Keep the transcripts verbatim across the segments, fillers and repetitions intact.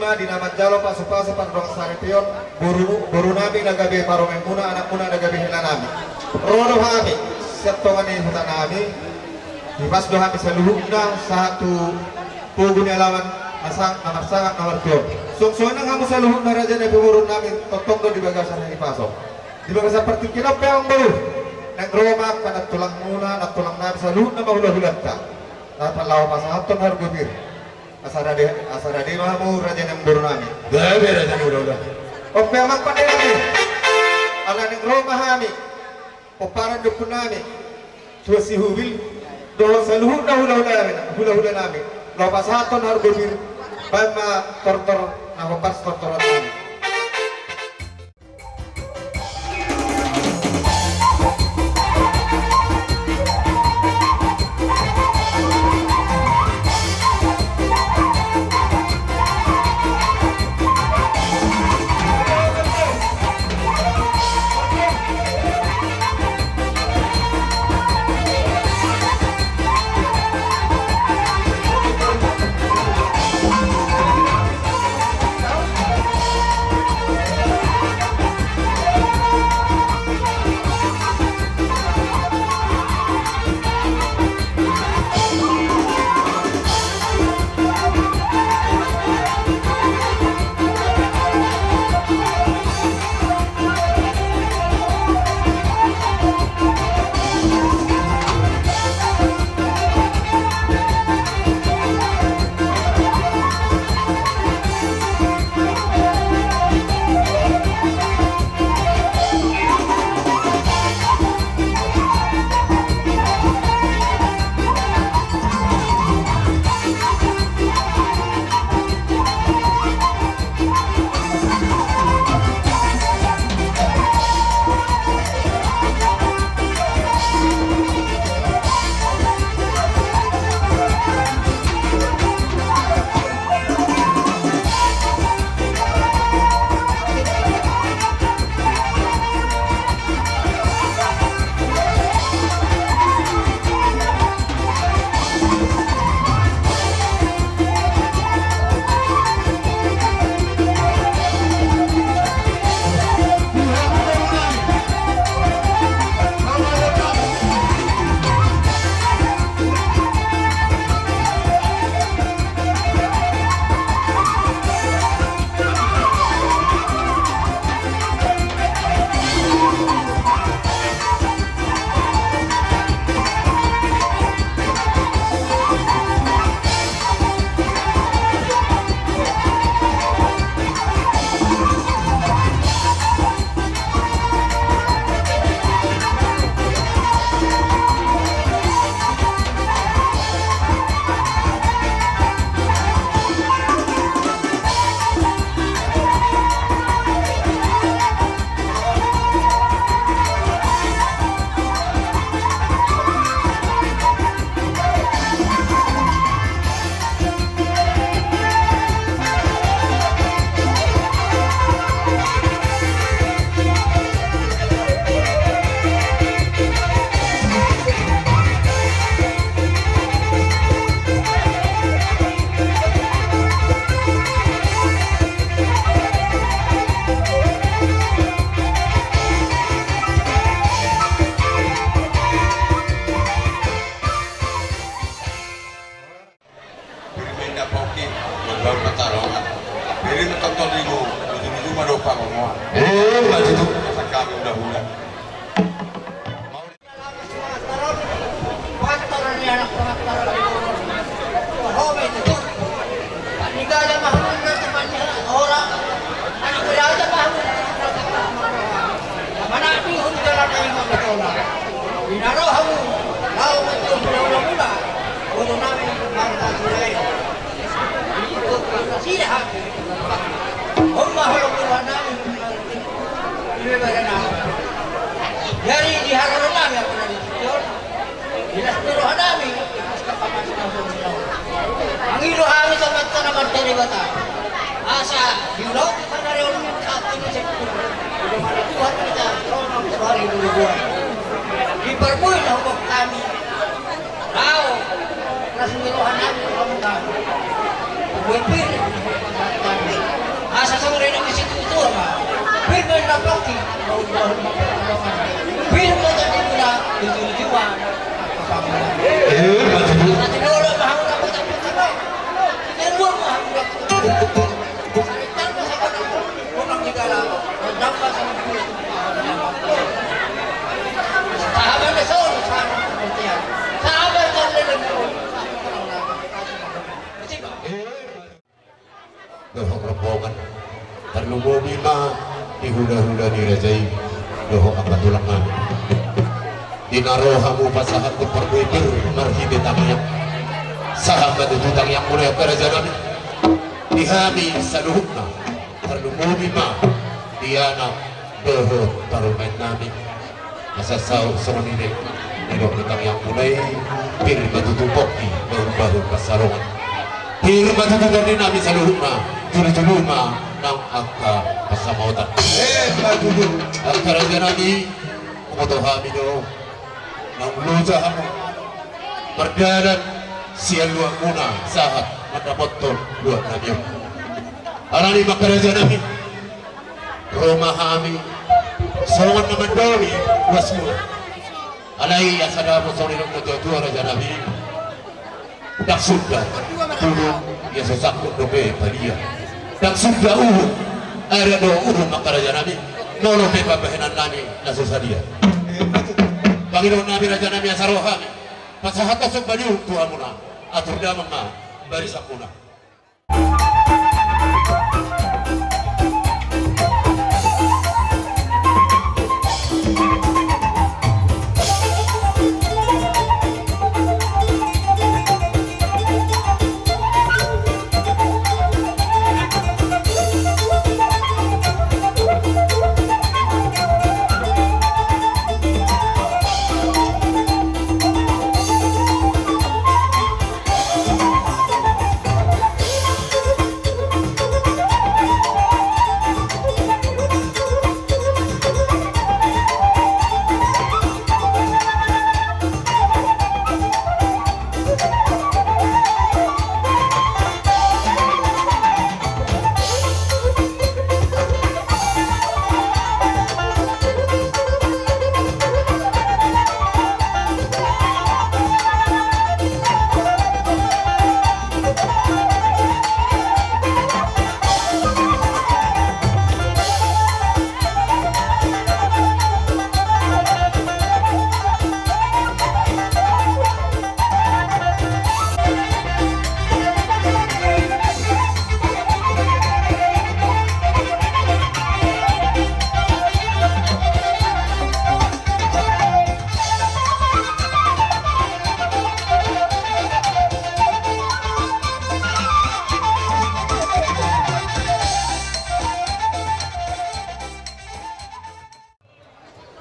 Di na manjalo pasupasu pardongansaripeon boru, boru nami na gabe parumaenmuna, anakmuna na gabe hela nami. Ro do hami sian tonga ni huta nami. Hipas do hami saluhutna sahat tu pogu ni alaman na sang-, na marsangap na martuaon. Suang songon i nang hamu saluhutna raja ni pamoruon nami, tongtong do di bagasan hipaso. Di bagasan partingkian on pe amang boru, naeng ro ma angka nantulangmuna, nantulang nami saluhutna ma hulahulanta. Na laho pasahathon hargo pir. Asa rade, asa rade ma hamu raja ni amang boru nami. Gabe raja ni hulahula. On pe amang pande nami. Ala naeng ro ma hami. Pomparan ni ompu nami. Tuan Sihubil. Dohot saluhutna hulahula nami. Hulahula nami. Laho pasahathon hargo pir. Baen ma tortor. Na hombar tortoran nami. Beri main dapoki, membawa pertarungan. Beri menonton minggu, ujung-ujung ada upah ngomong. Eh, maju tu. Masa kami udah-udah. Pantaran ni anak pantaran ni Hobi itu. Paniga aja mahmud, teman ni orang. Anak beraja mahmud. Mana tu hum jalan yang mau berdoa. Di narohamu, lau betul mula-mula. Boru nami, bangsa Sirain. Ikut bangsa Sirain. Homa holo boru nami. Jadi di haroro nami, apa nami? Jelas tu roha nami. Mangido hami sama tanaman dari Batak. Asa di ulau kita dari orang satu ini sepuluh. Tuhan kita, tolong suari dulu buat. Di perpui lah kami. Rao, ras ni roha nami, roha nami. Gue pilih, Pir ma jadi muna, jujur jiwa. Eh, ma tutu. Dohot rombongan, tarlumobi ma di hulahula ni raja i dohot angka tulang nami. Di na ro hamu pasahathon parbue pir marhite tangiang, sahat ma tutu tangiangmuna i angka raja nami. Di hami saluhutna, tarlumobi ma di anak dohot parumaen nami. Asa saut songon i do nidok ni tangiangmuna i, pir ma tutu pongki bahulbahul pansalongan. Pir ma tutu tondi nami saluhutna, jolojolo ma nang angka pansamotan. Eh, ma tutu. Angka raja nami, huboto hami do naung loja hamu mardalan sian luatmuna sahat mandapothon luat nami on. Alani i ma angka raja nami, ro ma hami songon na mandaoni uasmuna. Alai asa dapot songon nidok ni natuatua raja nami, ndang suda tulung ia so sangkut dope padia. Ndang suda uhum, adat dohot uhum angka raja nami, molo pe pambahenan nami na so sadia. Pangidoan nami raja nami asa ro hami pasahathon somba ni uhum tu hamuna, atur damang ma barisanmuna.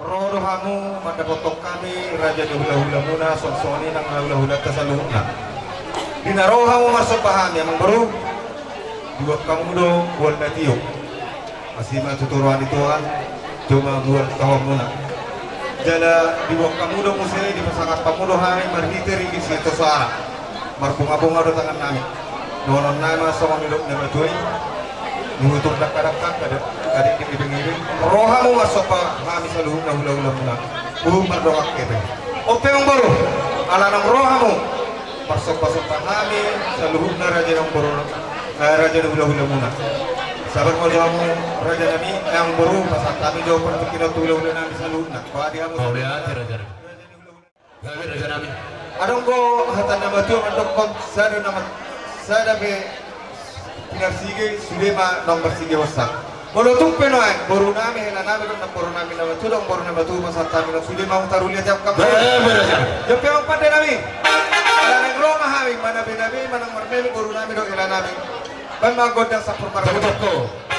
Ro do hamu mandapothon hami raja ni hulahulamuna, songon i nang hulahulanta saluhutna. Di na ro hamu marsomba hami amangboru, diboan hamu do mual na tio. Asi ma tutu roha ni Tuhan, joma mual tahuanmuna. Jala diboan hamu do muse, dipasangap hamu do hami marhite ringgit sitio soara. Marbungabunga do tangan nami. Dohonon nami ma songon nidok ni natuatua i. Dihutur dangkadangka, kada, kada di ibing-ibing. Ro hamu marsomba hami saluhutna hulahulamuna. Uhum mardongan hepeng. On pe amangboru, ala naung ro hamu marsombasomba hami saluhutna raja ni amangboru, eh, raja ni hulahulamuna. Sabar ma jo hamu raja nami, eh, amangboru, pasahat hami jo partingkian on tu hulahula nami saluhutna. Padi hamu. Mauliate raja nami. Gabe raja nami. Adong do hata ni na matua mandokkon, sada na ma-, sada pe pinarsigi sude ma naung marsigi hosa. Molo tung pe nuaeng boru nami, hela nami dohot namboru nami na matua, dohot namboru na matua, pasahat hami dohot sude ma, taruli ate angka. Gabe raja nami. Jompe ma pande nami. Ala naeng ro ma hami manabenabe manang marmeme boru nami dohot hela nami. Baen ma gondang sampur marmeme. Toko-toko.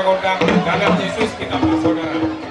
Gondang, dalam Yesus kita bersaudara.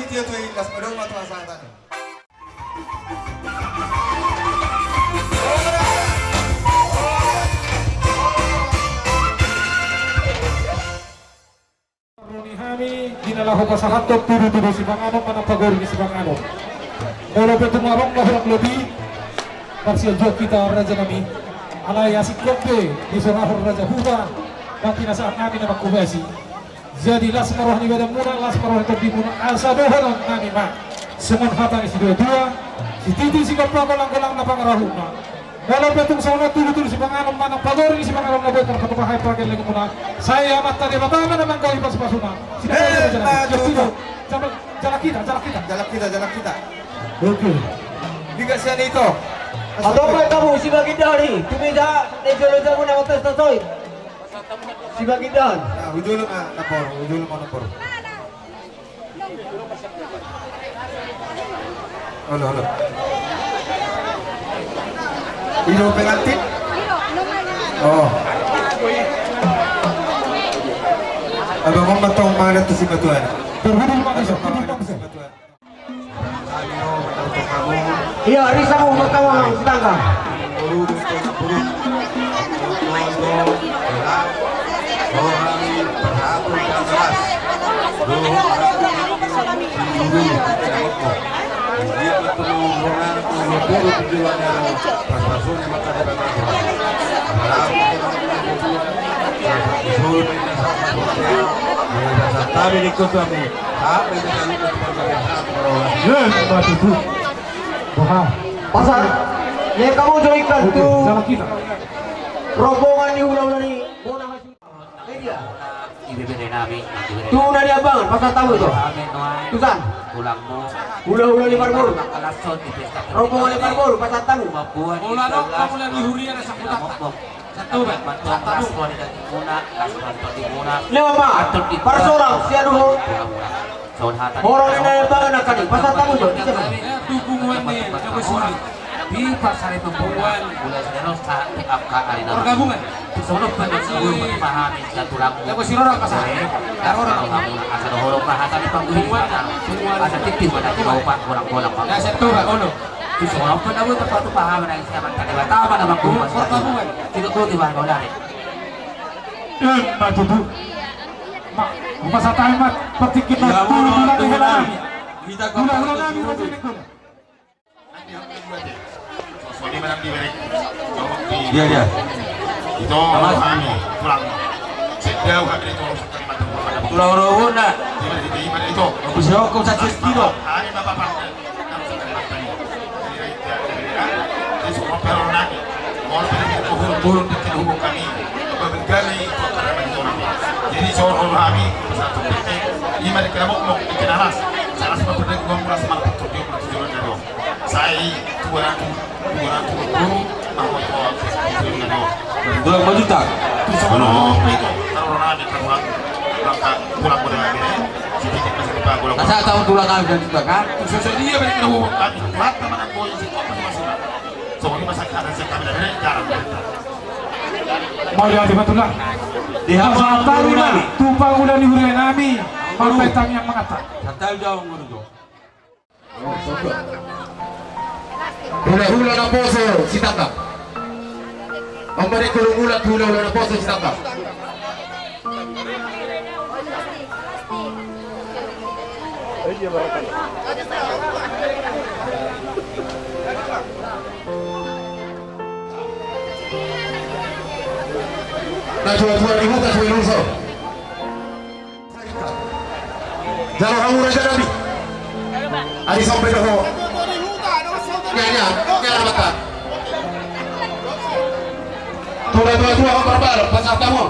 Dia tu i, las madao ma tu hasahatan. Roni hami di na laho pasahathon tudutudu sipanganon manang pagoring ni sipanganon. Molo pe tung adong na hurang lobi, parsiajohon hita raja nami. Alai asing kompe disorahon raja huta, bangkina sahat nami na mangkubasi. Jadi las ma roha ni badanmuna, las ma roha ni tondimuna, asa dohonon nami ma songon hata ni situatua: Sititi sigompa, golanggolang na pangarahutna. Molo pe tung songon on tudutudu sipanganon manang pagoring ni sipanganon na boi tarpatupa hami pargellengonmuna, sai Amanta Debata ma na manggohi pasupasuna. Sida. Eh, jala, jala kita, jala kita, jala kita. Jala kita, jala kita. Oke. Diga sian ito. Atau pe tamu si baginda ni, tu meja, eh, jolo jamu nama tes tasoi. Si baginda. Nah, ujolo ma, lapor, ujolo ma, lapor. Olo, olo. Ilo pengantin? Oh. Abang, mama tong mana tu si batuan? Terhubung mana, Bang? Terhubung mana? Iya, risa mu, mata mu, si tangga. Kami di kota mu. Pasal, ya, kamu joikan tu rombongan ni hulahula ni bona hasil. Media. Ibebere nami. Tu na di abangan, pasal tamu tu. Tu san. Hulahula ni Marburu. Rombongan ni Marburu, pasal tamu. Mula dong, mula di huria na sakutak. Satu, Bang. Satu. Las ma roha ni dagingmuna, las ma roha ni tondimuna. Lima, Pak. Parsorang, sian uhu. Horong ni na bangan angka ni, pasal tamu jo. Di pasar itu bukan. Gabungan. Solo pada solo pahami sian tulangmu. Las ma roha ni tondimuna, asa dohonon ma hata ni pangguling. Asa tingting pada di bawah, Pak, bolang-bolang, Pak. Las ma roha ni tondimuna. Tusuk onom pun tahu tempat tu paham na isi aman tadi pertama nama guru. Pertama. Tidak guru di warga dari. Eh, maju tu. Mak, rumah satu amat pertikin. Ya, mulu, mulu, mulu, mulu. Kita kau mulu, mulu, mulu. Iya, iya. Itu kami pulang. Sedau kami itu. Tulang rohona. Aku siap kau saksi kilo. Jadi soal hami satu penting lima di kelompok mau bikin alas. Salah satu penting gua merasa malah tujuh puluh tujuh. Sai dua ratus, dua ratus dua puluh, nah, mau jual, jual, jual. Dua puluh juta. Itu sama. Itu kalau orang ada karuan, maka kurang pada lagi. Sedikit masih lupa, kurang. Masa tahu tulang kami dan juga kan? Sesuai dia balik ke rumah kami. Rata mana kau isi kau masih masih. Soalnya masa ada saya kami dari jarang berita. Mau jadi betul lah. Di hamba masa tadi guru mah, nami. Tumpang udah di huria nami. Guru. Partai tangihon mangata. Satu jauh guru tuh. Hulahula Naposo Sitanggang. Mambalik hulahula, hulahula Naposo Sitanggang. Na suar-suar di huta suar-suar. Jalo hamu raja nami. Ari sampai doho. Nya, nya, nya, mata. Tuda, tuda, tuda, apa, apa, pasal tamu.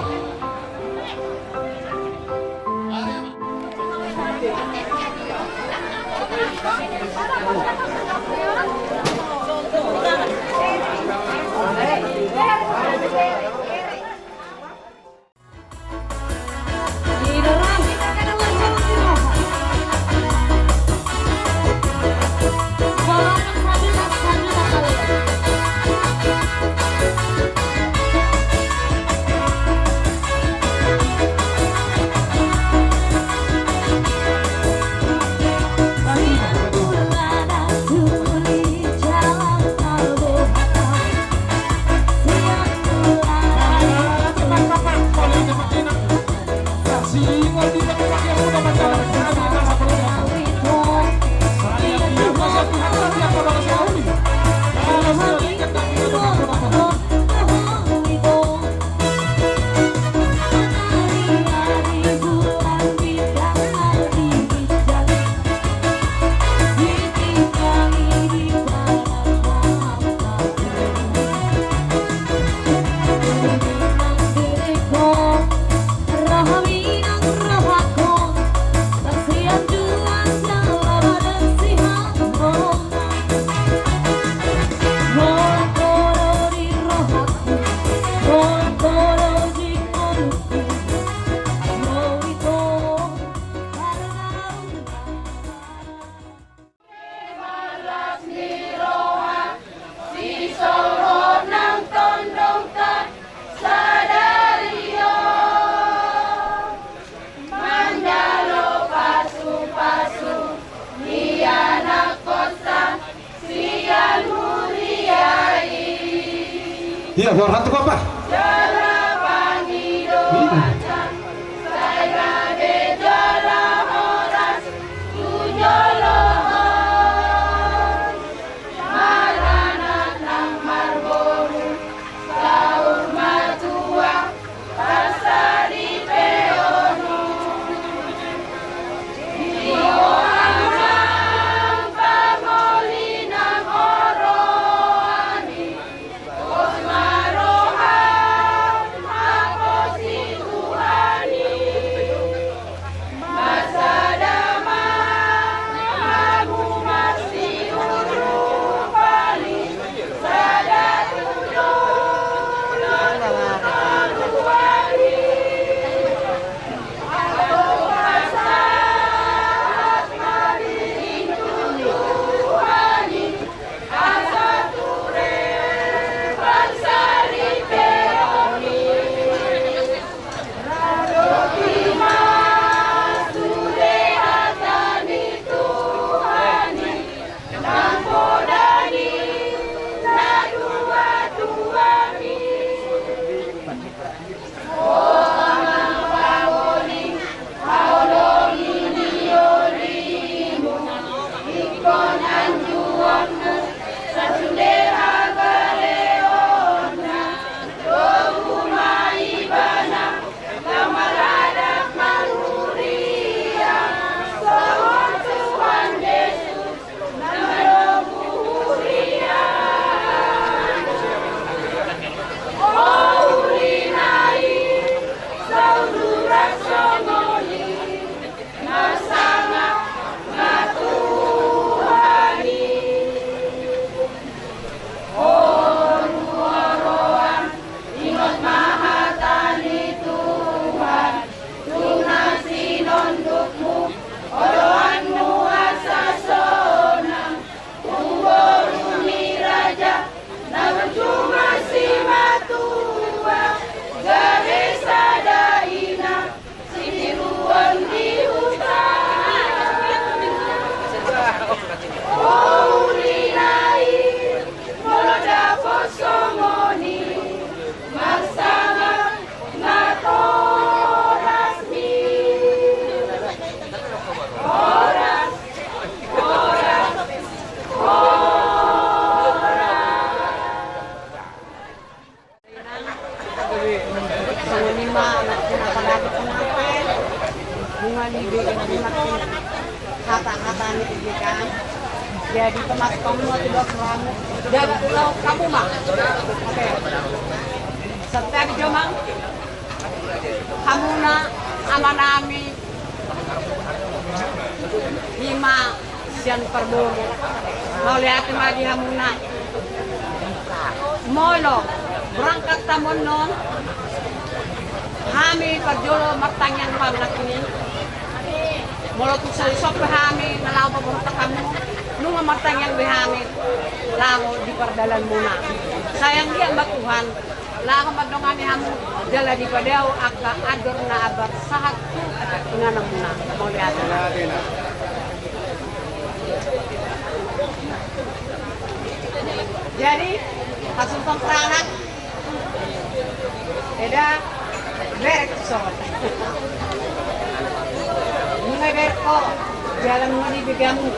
Horhat tu kopa. Jala pangidoan, sai gabe jala horas tu jolo on. Maranak nang marboru, saur matua, Ingot ma hata ni Tuhan, tu na sinondukmu, oloanmu asa sonang, tu boru ni raja, na burju ma simatua, gabe sada ina, sitiruon di huta. O uli nai, molo dapot songon i, marsangap ma torasmi. Toras, toras, toras. Songon i ma, apalagi pengantin, nunga dibaen hata-hata ni ikan. Jadi, termasuk hamu ma tu dohot rohamu. Jaga tu laut hamu ma. Oke. Santabi jo ma. Hamuna, amanami. Ima sian parboru. Mauliate ma di hamuna. Molo berangkat hamu annon, hami parjolo martangiang ma nangkin i. Molo tung so dison pe hami na laho paborhat hamu, nunga martangiang be hami laho di pardalanmuna. Sai anggiat ma Tuhan laho mandongani hamu jala dipadao angka andor na ambar sahat tu ingananmuna. Mauliate. Jadi, hamu songon anak, eda, berek tu son. Nunga berek ho, jala nunga dibege hamu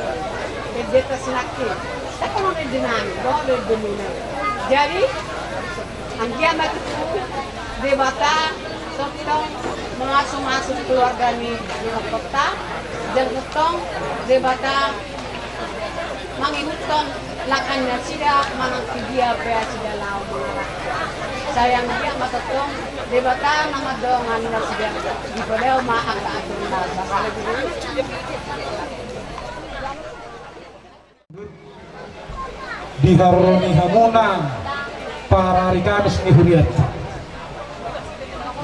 ende ta sinangkin. Tapi nunga ende nami, dohot do ende muna. Jadi, anggiat ma tutu Debata tongtong mangasumasu keluarga ni dongankonta, jala tongtong Debata mangihuthon langka nasida manang tu dia pe nasida laho mangalangka. Sai anggiat ma tongtong Debata na mandongani nasida, dipadao ma angka andor na ambar. Di haroro ni hamuna parari Kamis ni hurianta,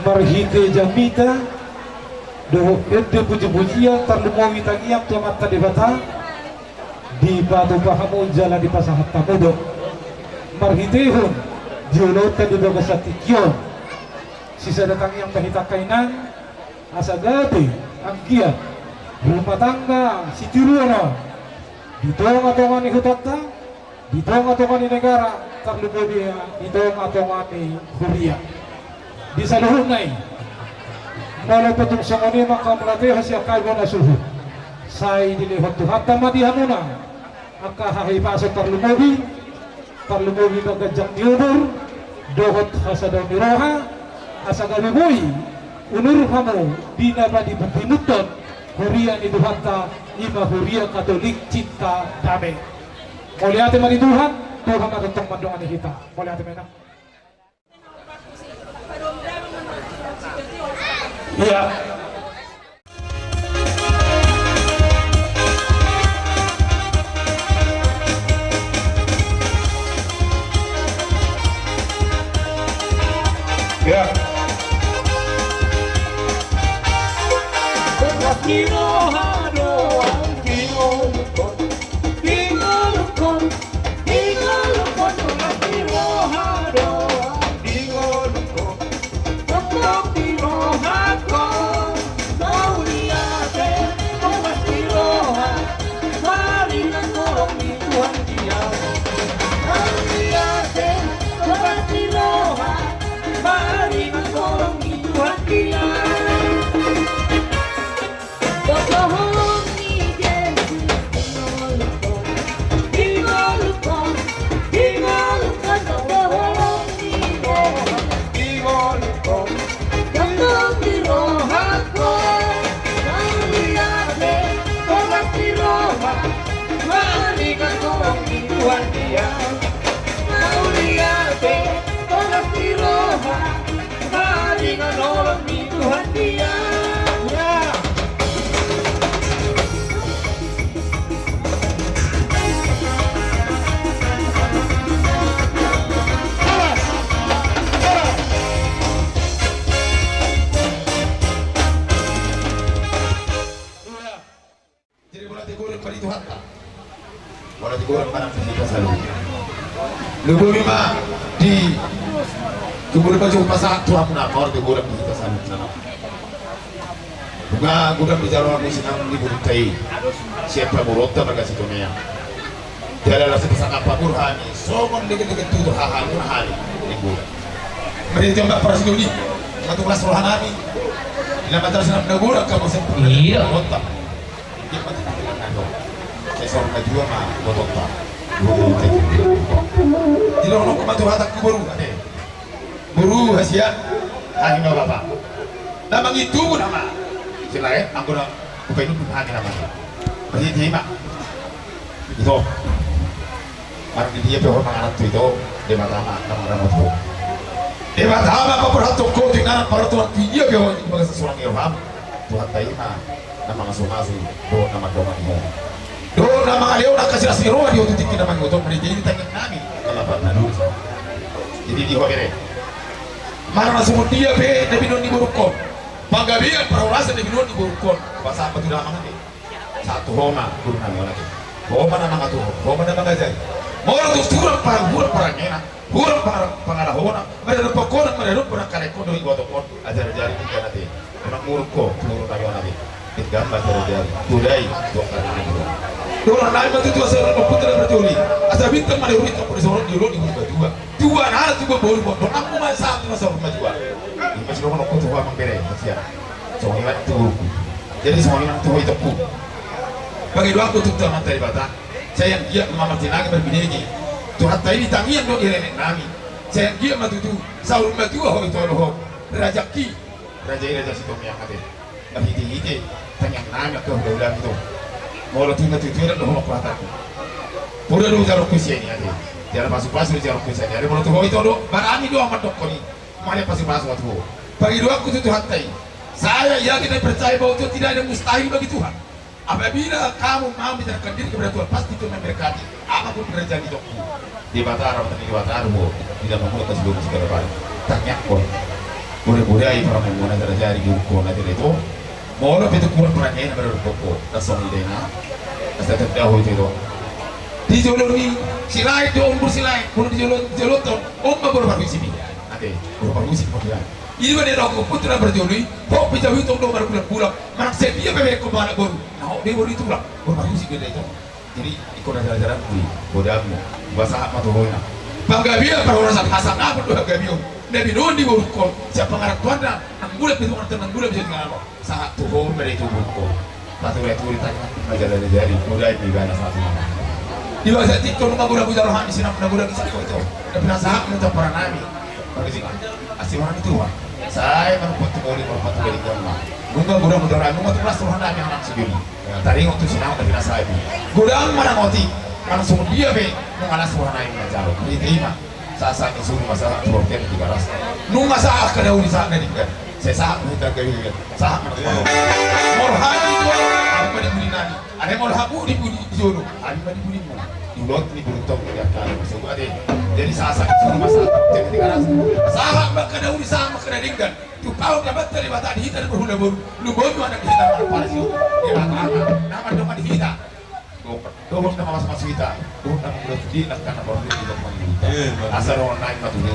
marhite jamita dohot ende pujipujian tarlumobi tangiang tu Amanta Debata, dipatupa hamu jala dipasahat hamu do marhitehon di ulaonta di bagasan tingki on. Sisada tangiang ma hita angka inang, asa gabe anggiat rumah tangga sitiruon on di tongatonga ni hutanta, Di tonga-tonga ni negara, tarlumobi di tonga-tonga ni huria. Di saluhutna i, molo pe tung songon i ma hamu na tio hasian hami na suhut, sai dilehon Tuhanta ma di hamuna angka hahipason tarlumobi, tarlumobi ma ganjang ni umur dohot hasadaon ni roha, asa gabe boi unur hamu di na badimuthon huria ni Tuhanta, i ma huria Katolik Cinta Dame. Mauliate ma di Tuhan, Tuhan ma tongtong mandongani hita. Mauliate ma, Inang. Iya. Iya. Tongtong di roha do au di ngolungkon, di ngolungkon. Di ngolungkon, tongtong di roha do au di ngolungkon, tongtong di rohangkon. Mauliate, tongtong di roha, maringanan holong ni Tuhan di au. Mauliate, tongtong di roha, maringanan holong ni Tuhan di au. Dohot holong ni Jesus, di ngolungkon, di ngolungkon, di ngolungkon, dohot holong ni Jesus, di ngolungkon, tongtong di rohangkon. Mauliate, tongtong di roha, maringanan holong ni Tuhan di au. Mauliate, tongtong di roha, maringanan holong ni Tuhan di au. Ya. Horas. Horas. Ya. Jadi mauliate godang ma di Tuhanta. Mauliate godang ma nang di hita saluhut. Lumobi ma di tubu ni pajumpang pasahat tu hamuna, mauliate godang di hita saluhut. Nunga godang dijalo hamu sinamot ni borunta i, sian pamoruonta marga Sitomea. Jala laos pasangap pamoruon hami songon denggan-denggan tutur haha muna hami. Ninna godang. Mari jomba parasido ni, matugas roha nami. Ina mata sinamot na godang hamu sian pamoruonta. Ingkon ma tu pingkiran nami. Sai saur matua ma ibotonta. Boru, te. Didohononku ma tu hatangku boru, ate. Boru hasian, hami ma bapa. Na mangido tubu nama. Silae, anggo na hupainum hami nama. Pasti dia ma. Ito. Marang di dia pe ho mangaranto ito, Debata ma na mangaranto ho. Debata ma paborhathon ho tu inganan partuan tu dia pe ho di bagasan surang ni roham. Tuhanta i ma na mangasumasu dohot na mandongani ho. Dohot na mangalehon angka silas ni roha di ho tu tingki na mangihuthon, marhite i tangiang nami na lambat na lurus. Jadi di ho bere. Manang na songon dia pe na binoan ni borungkon. Panggabean parhorasan na binoan ni borungkon. Pasahat ma tu damang ate. Sahat tu ho ma, boru nami on ate. Ho ma na mangatuhor, ho ma na mangajari. Molo tung hurang pa-, hurang parangena, hurang panga-, pangalahona, maradophon ho nang maradophon angka laengkon dohot ibotohon, ajari-ajari denggan ate. Unang muruk ho, tu boru nami on ate. Denggan ma ajari-ajari. Tudai, tu angka na muruk. Dohonon nami ma tutu asa ro ompunta na parjolo i. Asa bintang ma na hurintang, pudi sorot di olo ni huri matua. Tua na tubu boru mondok, anggo ma sahat tu na saur matua. Ima sidohononku tu ho amang bere, hasian. Songon i ma tu boruku. Jadi songon i ma tu ho itongku. Pangidoanku tu Tuhanta Debata, sai anggiat ma martinangi marbinege. Tuhanta i di tangiang dohot di renek nami. Sai anggiat ma tutu saur matua ho ito dohot rajaki. Raja i Raja Sitomea ate. Marhite-hite tangiang nami angka hudaulang ito. Molo tung na tutu ndang dohononku hatangku. Poda do jaronku sian i ate. Jala pasu-pasu jaronku sian i ate. Molo tu ho ito do, barani do ahu mandokkon i. Mauliate pasu-pasu ma tu ho. Pangidoanku tu Tuhanta i. Saya yakin dan percaya bahwa itu tidak ada mustahil bagi Tuhan. Apabila kamu mau menyerahkan diri kepada Tuhan, pasti Tuhan memberkati apapun pekerjaan hidupmu. Debata, rahmat ni Debata do ho di dalam mulut dan seluruh segala barang. Tangiangkon. Mudah-mudahan i parmuna terjadi di hukum nanti itu. Molo pe tung hurang parangena maradophon ho, na songon i da ina. Asa tanda ho ito do. Di jolo ni Silaet do on boru Silaet, molo di jolo, di jolo on, on ma boru Parhusip i. Ate, boru Parhusip ma dia. Ima na didok ompunta na parjolo i, ho pe jabu itong do marbulan-bulan, manang sadia pe bahenon pangalaho boru, na hot do i boru i tulang, boru Parhusip do da ito. Jadi ingkon na jala-jala muli godangmu. Hupasahat ma tu ho na panggabean parhorasan hasangapon dohot hagabeon na binoan di borungkon sian pangarantoanna. Nang bulan pitu, nang bulan pitu, nang bulan pitu. Sahat tu ho ma di tubuhon. Paturituri tangan ma jala-jala, godang ma ibana sahat tu ho. Di bagasan tingki on nunga godang hujalo hami sinamot na godang i sahat tu ho. Na pinasahatmu tu pomparan nami. Marisi ma. Asi ma roha ni Tuhan. Sai manumpak tu ngolu, manumpak tu denggan ma. Nunga godang hujalo hami, nunga tung las tu roha nami angka na sujudi. Taringot tu sinamot na pinasahatmu. Godang ma na otik. Manang songon dia pe nunga las tu roha nami manjalo. Jadi terima. Sahat-sahat ni suru ma sahat tu roha ni Tigaras. Nunga sahat angka na uli, sahat na denggan. Sai sahat ma hita angka denggan. Sahat ma na. Molo hami di jolo, hami ma di pudi nami. Alai molo hamu di pudi, di jolo, hami ma di pudimuna. Di ulaon ni burung tong di angka na sogot ate. Jadi sahat-sahat ni suru ma sahat tu roha ni Tigaras. Sahat ma angka na uli, sahat ma angka na denggan. Tumpahon ma Amanta Debata di hita na marhula boru. Lumobi ma anak di hita na marpalas i. Debata ma na mandongani hita. Dohot na mamasu-masu hita, dohot na mangula tu dia, na angka na parhundul di tongtong ni hita. Asa dohonon nami ma tu ho.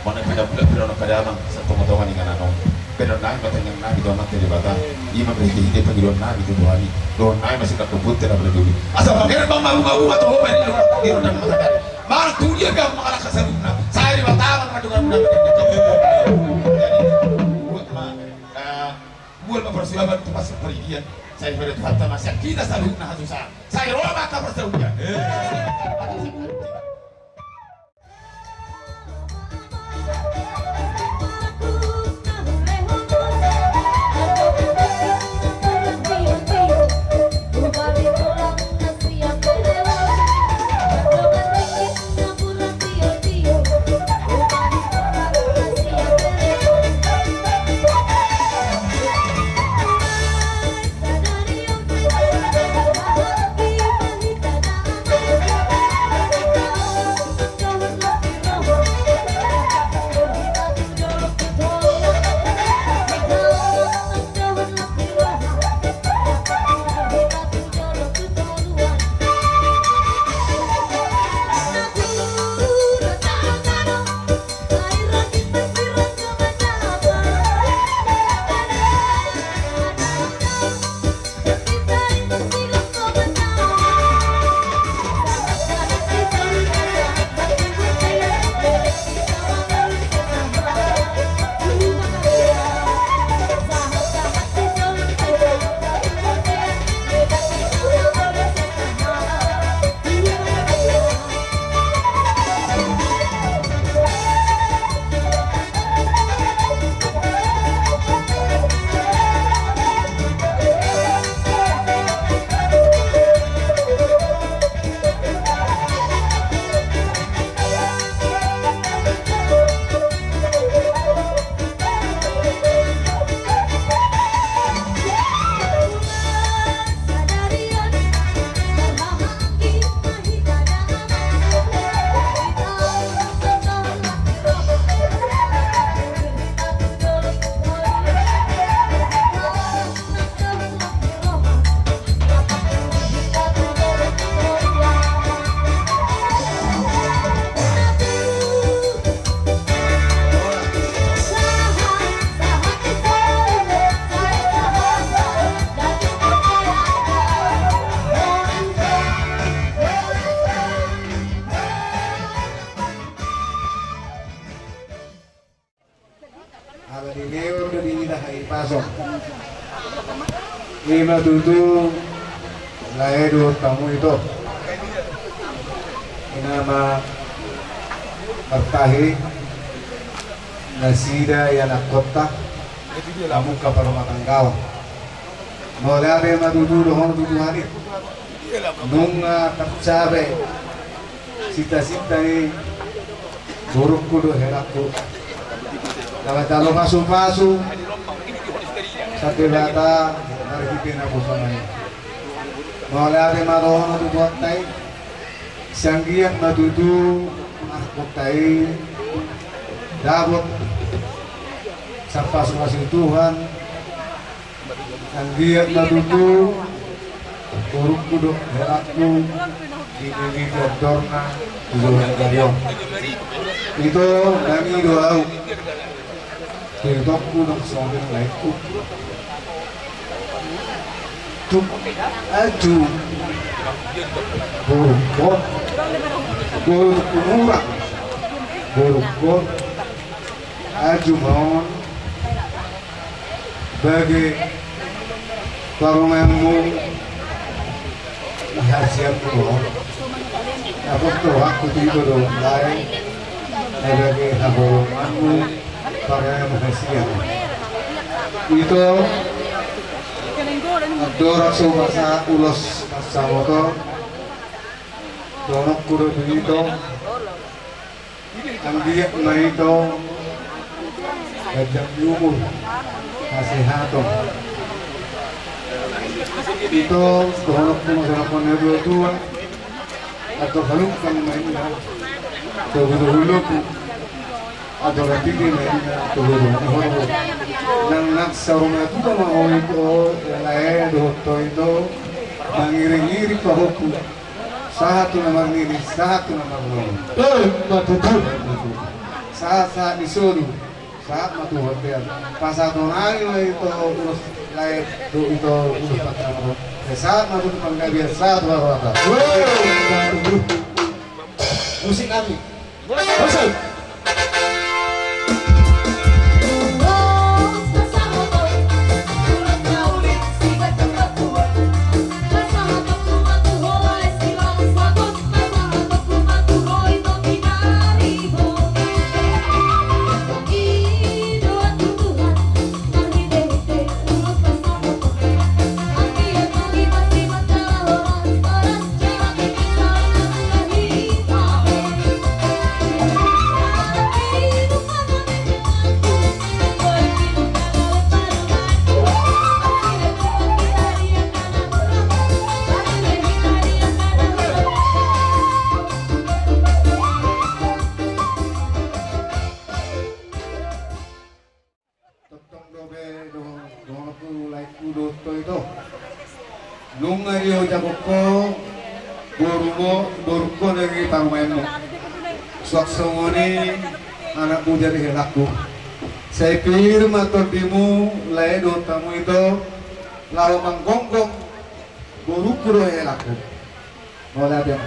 Manang pinabulat, pinabulat angka damang sian tonga-tonga ni inganan on. Pinabulat nami ma tangiang nami tu Amanta Debata. Ima marhite-hite pangidoan nami tu Tuhan i. Dohonon nami ma sian angka ompunta na marhite-hite. Asa mangherbang mabunga-bunga tu ho ma di rondang ni matangari. Manang tu dia pe ahu mangalangka saluhutna, sai Debata ma na mandongani. Jadi buat ma, eh, mual ma parsiuapan tu pasupasu paridian. Sai dipada Tuhanta ma sian hita saluhutna hasusahan. Sai ro ma angka parsaoran. Ala dineor do di hita hahipason. Ima tutu lae do hamu ito. Ina ma martahi nasida ianakhonta, hamu angka parrumatanggaon. Mauliate ma tutu dohonon tu Tuhan i. Nunga tarcapai cita-cita ni borungku dohot helangku. Ala talo pasu-pasu sian Debata marhite naposona i. Mauliate ma dohonon tu Tuhanta i. Sai anggiat ma tutu anakhonta i dapot sian pasu-pasu ni Tuhan. Anggiat ma tutu borungku dohot helangku dililiti andorna tu joloan ni ari on. Ito, nami do ahu, tu itongku dohot songon i laengku. Tuk, aju. Borungkon. Borungkon murang. Borungkon. Aju ma on. Bage parumaenmu. Hasianmu on. Apo tu aku tu ito do lae. Bage haholonganmu. Parumaenmu hasian. Ito. Andorang so masa ulos masa motor. Dohononku do tu ito. Anggiat ma ito ganjang ni umur, hasehaton. Ito dohononku ma songon na tua-tua. Ator halumpang ma inna togu-togu lopu. Ator hatiti ma inna togu-togu ni horbo. Nang nasa rumah tua ma ho ito lae dohot ho ito. Mangiring-iring pahompu. Sahat tu na marnini, sahat tu na marnono. Eh, ma tutu. Sahat-sahat ni solu, sahat ma tu bontean. Pasahaton nami ma ito ulos lae dohot ito ulos pansamotan. Eh, sahat ma tu panggabean, sahat tu hata-hata. Eh, ma tutu. Musik nami. Musik. Tongtong dope do, dohononku laengku dohot ho ito. Nunga dijago ho boru, borungkon nang parumaenmu. Suang songon i anak bujang di helangku. Sai pir ma tondimu lae dohot hamu ito laho manggonggong borungku dohot helangku. Mauliate ma.